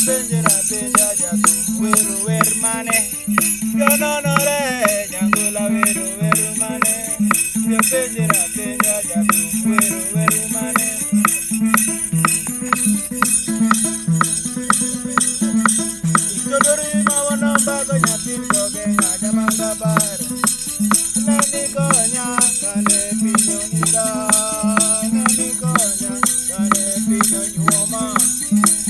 Apenjora penja jathum wero wer mane? Jononore jangola wero wer mane? Apenjora penja jathum wero wer mane? Ikodori mawonombago nyathi gogeng'a jamanga bar. Nani konya kane piny ong'ida, nani konya kane piny onyuoma.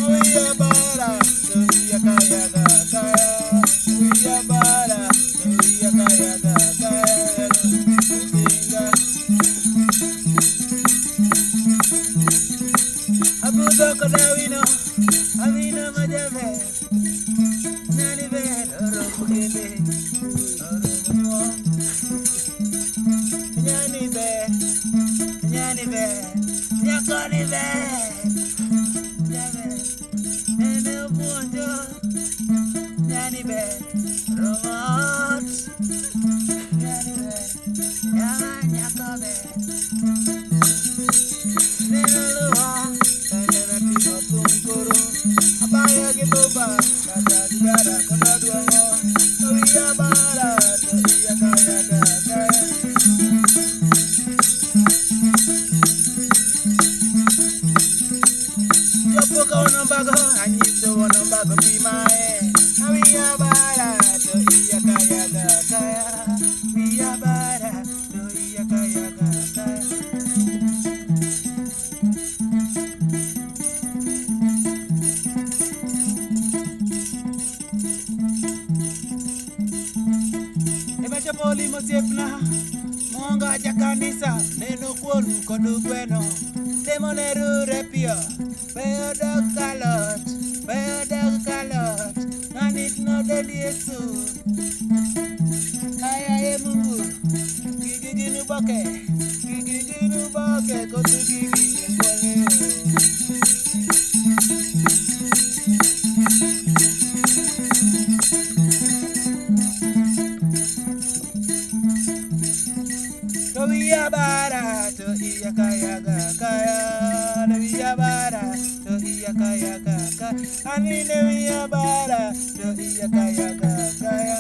Wiya bara to wiya kaya ga kaya, wiya bara to wiya kaya ga kaya. Oginga abudho kod awino, awino majaber, nani ber oromo kende, oromo nyuom. Nyani ber, nyani ber, nyakoni ber, jaber, nene opuonjo, nyani ber, romo ot, nyani ber, yawa nyako ber. Nene oluwa, kane natimo thum koro, abayo gi bumba, kata gi gara kod aduong'o, to wiya bara, to iya kaya ga kaya. Chopo ka wuon ombago, anyiso wuon ombago pimae. Wiya bara to iya kaya ga kaya. Wiya bara to iya kaya ga kaya. Ema chopo limo osiepna, Mwonga ja kanisa, neno kuon kod gweno. Lemo ne rure piyo, be odok kalot, be odok kalot, ng'ani nodend Yesu. Aya e Mungu, gigi gin oboke, gigi gin oboke, koso gigi e kwang'eyo. To wiya bara, to iya kaya ga kaya, to wiya bara, to iya kaya ga kaya, anine wiya bara, to iya kaya ga kaya,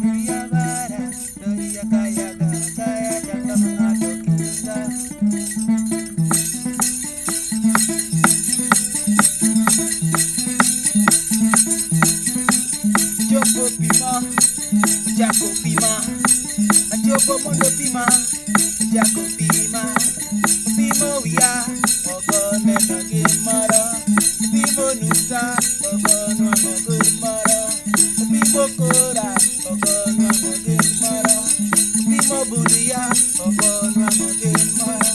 wiya bara, to iya kaya ga kaya, chaka ng'ato kinga. Chopo pima, chako pima, achopo mondo pima, chako pima, pimo wiya, ok oneno gimoro, pimo nukta, ok onwang'o gimoro, pimo kora, ok onwang'o gimoro, pimo budia, ok onwang'o gimoro,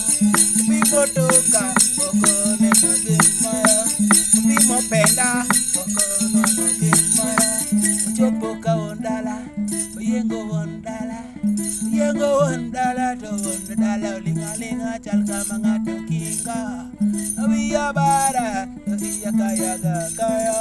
pimo toka, ok oneno gimoro, pimo penda, ok onwang'o gimoro, ochopo ka wuon dala, oyiengo wuon dala, oyiengo wuon dala to wuon dala oling' aling'a chal kama ng'ato kinga. Wiya bara to iya kaya ga kaya.